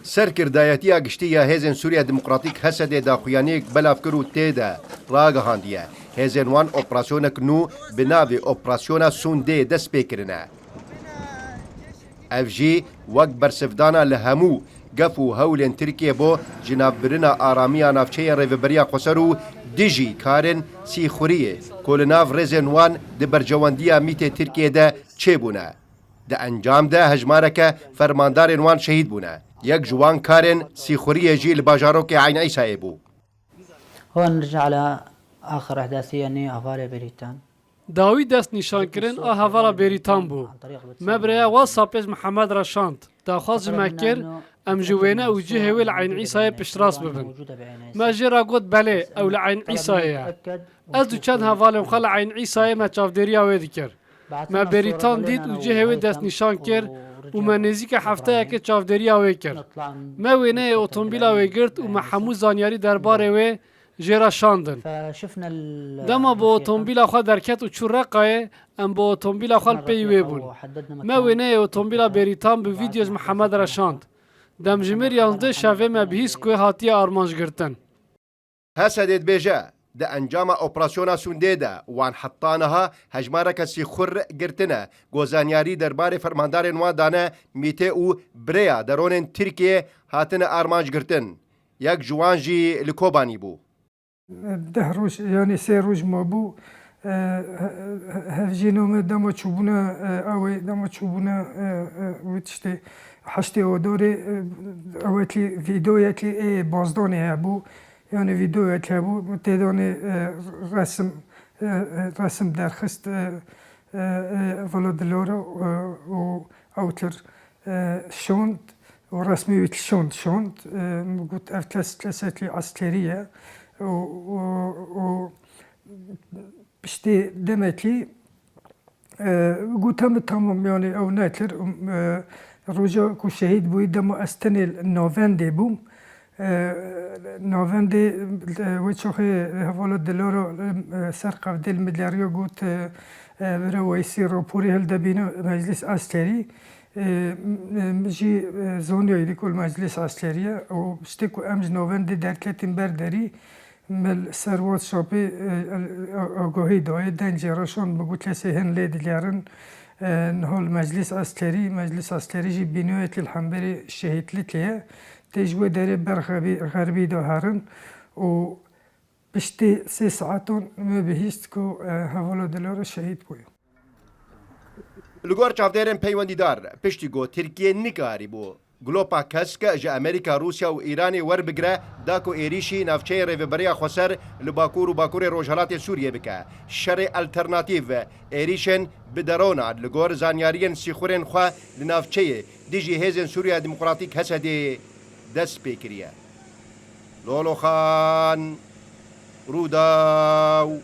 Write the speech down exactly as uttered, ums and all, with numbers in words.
Serkirdayetiya Giştî ya Hêzên Sûriya Demokratîk, H S D'ê, daxuyaniyek belav kir û tê de ragihandiye hêzên wan operasyoneke nû bi navê Operasyona Sûndê dest pê kirine. Ev jî wek bersivdana li hemû gef û hewlên Tirkiyê bo jinavbirina aramiya navçeyên Rêveberiya Xweser û dijî karên sîxuriyê ku li nav rêzên wan di berjewendiya mîtê Tirkiyê de çêbûne. Di encam de hejmareke fermandarên wan şehîd bûne. Yek ji wan karên sîxuriyê jî li bajarokê Eyn Îsayê bû. هون نرجع لآخر إحداثية نيو أخبار بريتان. Dawî destnîşankirin a hevala Bêrîtan bû. Me bi rêya WhatsAppê ji Mihemed re şand. Daxwaz ji me kir, em ji wêne û cihê wê li Eyn Îsayê piştrast bibin. Me jê re got, belê, ew li Eyn Îsayê ye. Ez û çend hevalên xwe li Eyn Îsayê me çavdêriya wê dikir. Me Bêrîtan dît û cihê wê destnîşan kir û me nêzîkî hefteyekê çavdêriya wê kir. Me wêneyê otomobîla wê girt û me hemû zanyarî derbarê wê jê re şandin. Dema bi otomobîla xwe derket û çû Reqayê, em bi otomobîla xwe li pêyî wê bûn. Me wêneyê otomobîla Bêrîtan bi vîdeo ji Mihemed re şand. Demjimêr yanzdeh şevê me bihîst ku hatiye armancgirtin. H S D dibêje, di encama Operasyona Sûndê de wan heta niha hejmareke sîxur girtine, ku zanyarî derbarê fermandarên wan dane mîtê û bi rêya dronên Tirkiyê hatine armanc girtin. Yek ji wan jî li Kobanî bû. Deh roj, yanî sê roj mabû, e, he-, he-, hevjîna me dema çûbûne, e, ew ê, dema çûbûne, e, e, wê tiştê heştê Adarê, e, ew ê tî vîdeoyekî ê bazdanê hebû, yanî vîdeoyek hebû, tê danê, e, resim, e, e, resim derxist, e, e, e, Volodiloro, e, û ew tir, e, şond û resmî wî şond, şond, e, min got, ev kes kesekî eskerî ye û, û, û piştî demekî, e, gote min, tamam, yanî ew nekir. E, roja ku şehîd bûyî, dema ez tenê li navendê bûm, e, navendê, e, wê çaxê hevala Dilara, e, ser qevdê li min deriya, got, e, e, bira Weysî raporê hilde bîne Meclis Eskerî. E, m-, m-, jî, e, zaniyayî ku li Meclis Eskerî ye û piştî ku em ji navendê derketîn ber derî, min li ser WhatsAppê, e, e, agahî dayê, dengê re şand, min got, kesê hin lê digerin, e, niha li Meclis Eskerî, Meclis Eskerî jî bînoyekî li hemberî şehîdlikê ye, tê ji wê derê ber xebî-, xerbî de herin û piştî sê saetan me bihîst ku, e, hevala Dilara şehîd bûye. Li gor çavdêrên peywendîdar, piştî ku Tirkiye nikarîbû glopa kesk ji Amerîka, Rûsya û Îranê werbigire, da ku êrîşî navçeyên Rêveberiya Xweser li Bakur û Bakurê Rojhelatê Sûriyê bike, şerê alternatîf, êrîşên bi derona, li gor zanyariyên sîxurên xwe, li navçeyê dijî Hêzên Sûriya Demokratîk, H S D'ê, dest pê kiriye. Lolo Xan, Rûdaw.